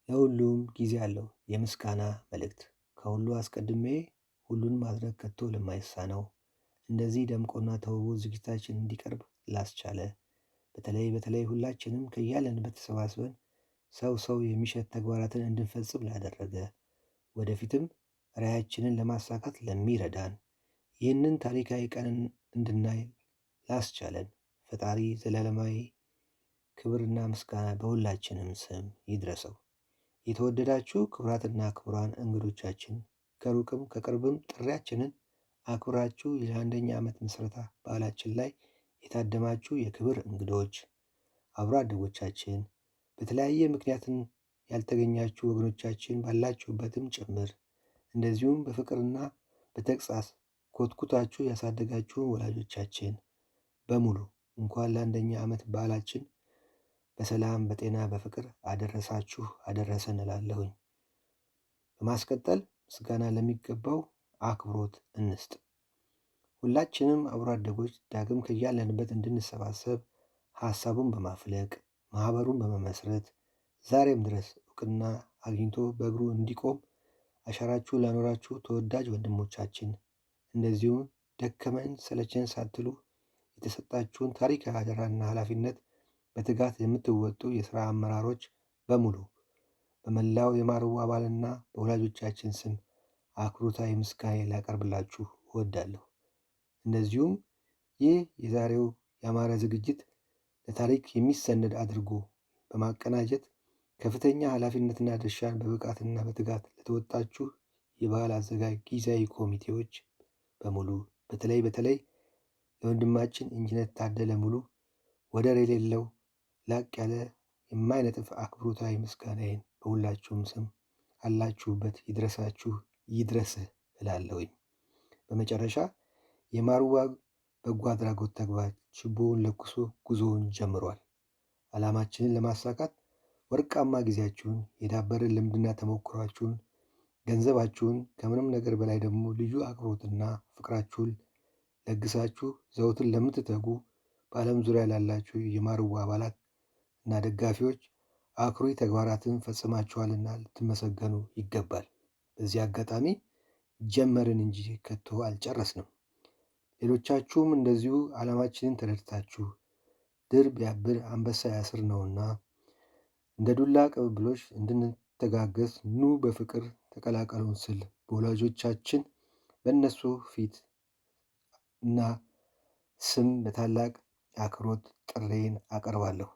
ለሁሉም ጊዜ አለው። የምስጋና መልእክት። ከሁሉ አስቀድሜ ሁሉን ማድረግ ከቶ ለማይሳነው፣ እንደዚህ ደምቆና ተውቦ ዝግጅታችን እንዲቀርብ ላስቻለ፣ በተለይ በተለይ ሁላችንም ከያለንበት ተሰባስበን ሰው ሰው የሚሸት ተግባራትን እንድንፈጽም ላደረገ፣ ወደፊትም ራዕያችንን ለማሳካት ለሚረዳን፣ ይህንን ታሪካዊ ቀን እንድናይ ላስቻለን ፈጣሪ ዘላለማዊ ክብርና ምስጋና በሁላችንም ስም ይድረሰው። የተወደዳችሁ ክቡራትና ክቡራን እንግዶቻችን፣ ከሩቅም ከቅርብም ጥሪያችንን አክብራችሁ የ1ኛ ዓመት ምስረታ በዓላችን ላይ የታደማችሁ የክብር እንግዶች፣ አብሮ አደጎቻችን፣ በተለያየ ምክንያትን ያልተገኛችሁ ወገኖቻችን ባላችሁበትም ጭምር፣ እንደዚሁም በፍቅርና በተግሳጽ ኮትኩታችሁ ያሳደጋችሁን ወላጆቻችን በሙሉ እንኳን ለ1ኛ ዓመት በዓላችን በሰላም፣ በጤና፣ በፍቅር አደረሳችሁ አደረሰን እላለሁኝ። በማስቀጠል ምስጋና ለሚገባው አክብሮት እንስጥ። ሁላችንም አብሮ አደጎች ዳግም ከያለንበት እንድንሰባሰብ ሀሳቡን በማፍለቅ ማህበሩን በመመስረት ዛሬም ድረስ እውቅና አግኝቶ በእግሩ እንዲቆም አሻራችሁ ላኖራችሁ ተወዳጅ ወንድሞቻችን፣ እንደዚሁም ደከመን ሰለቸን ሳትሉ የተሰጣችሁን ታሪካዊ አደራና ኃላፊነት በትጋት የምትወጡ የሥራ አመራሮች በሙሉ በመላው የማርዋ አባልና በወላጆቻችን ስም አክብሮታዊ ምስጋና ላቀርብላችሁ እወዳለሁ። እንደዚሁም ይህ የዛሬው ያማረ ዝግጅት ለታሪክ የሚሰነድ አድርጎ በማቀናጀት ከፍተኛ ኃላፊነትና ድርሻን በብቃትና በትጋት ለተወጣችሁ የበዓል አዘጋጅ ጊዜያዊ ኮሚቴዎች በሙሉ፣ በተለይ በተለይ ለወንድማችን ኢንጂነር ታደለ ሙሉ ወደር የሌለው ላቅ ያለ የማይነጥፍ አክብሮታዊ ምስጋናዬን በሁላችሁም ስም አላችሁበት ይድረሳችሁ ይድረስህ እላለሁኝ። በመጨረሻ የማርዋ በጎ አድራጎት ተግባር ችቦውን ለኩሶ ጉዞውን ጀምሯል። ዓላማችንን ለማሳካት ወርቃማ ጊዜያችሁን፣ የዳበረ ልምድና ተሞክሯችሁን፣ ገንዘባችሁን፣ ከምንም ነገር በላይ ደግሞ ልዩ አክብሮትና ፍቅራችሁን ለግሳችሁ ዘውትር ለምትተጉ በዓለም ዙሪያ ላላችሁ የማርዋ አባላት እና ደጋፊዎች አኩሪ ተግባራትን ፈጽማችኋልና ልትመሰገኑ ይገባል። በዚህ አጋጣሚ ጀመርን እንጂ ከቶ አልጨረስንም። ሌሎቻችሁም እንደዚሁ ዓላማችንን ተረድታችሁ ድር ቢያብር አንበሳ ያስር ነውና እንደ ዱላ ቅብብሎች እንድንተጋገዝ ኑ በፍቅር ተቀላቀሉን ስል በወላጆቻችን በእነሱ ፊት እና ስም በታላቅ አክብሮት ጥሬን አቀርባለሁ።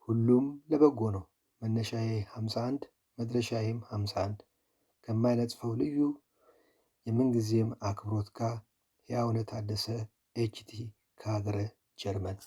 ሁሉም ለበጎ ነው። መነሻዬ 51 መድረሻዬም 51። ከማይነጽፈው ልዩ የምንጊዜም አክብሮት ጋር ሕያውነት ታደሰ ኤችቲ ከሀገረ ጀርመን።